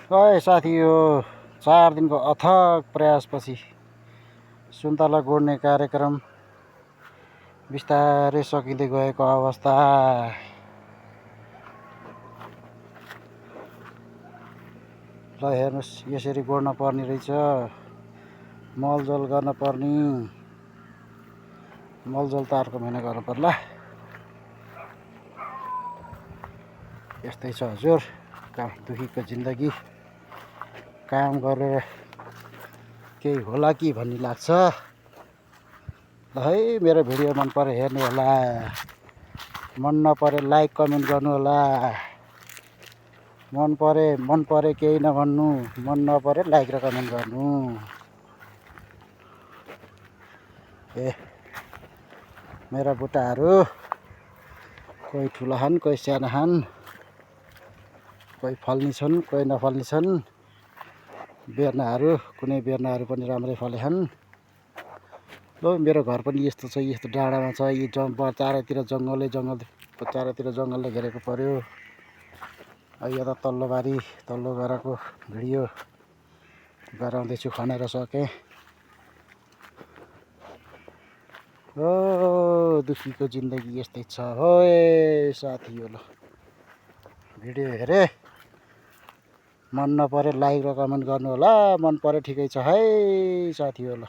ओए साथी, यो 4 दिनको अथक प्रयासपछि सुन्तला गोड्ने कार्यक्रम बिस्तारै सकिँदै गएको अवस्था। ल हेर्नुहोस्, यसरी गोड्न पर्ने रहेछ। मलजल गर्न पर्ने। मलजल त अर्को महिना गर्नु पर्ला। यस्तै छ हजुर, काम दुखीको जिन्दगी। काम गरेर केही होला कि भन्ने लाग्छ। ल है, मेरो भिडियो मन परे हेर्नु होला, मन नपरे लाइक कमेन्ट गर्नु होला। मन परे केही नभन्नु, मन नपरे लाइक र कमेन्ट गर्नु। ए मेरा बुट्टाहरू, कोही ठुला छन्, कोही साना छन्, कोही फल्ने छन्, कोही नफल्ने छन्। बेर्नाहरू, कुनै बेर्नाहरू पनि राम्रै फलेछन्। ल मेरो घर पनि यस्तो छ, यस्तो डाँडामा छ। यो चारैतिर जङ्गलै जङ्गल, चारैतिर जङ्गलले घेरेको पर्यो। यो त तल्लो बारी, तल्लो गराको भिडियो गराउँदैछु, खनेर सकेँ। हो दुखीको जिन्दगी यस्तै छ हो साथी। हो ल, भिडियो हेरे मन नपरे लाइक र कमेन्ट गर्नु होला, मन परे ठिकै छ है साथी। हो ल।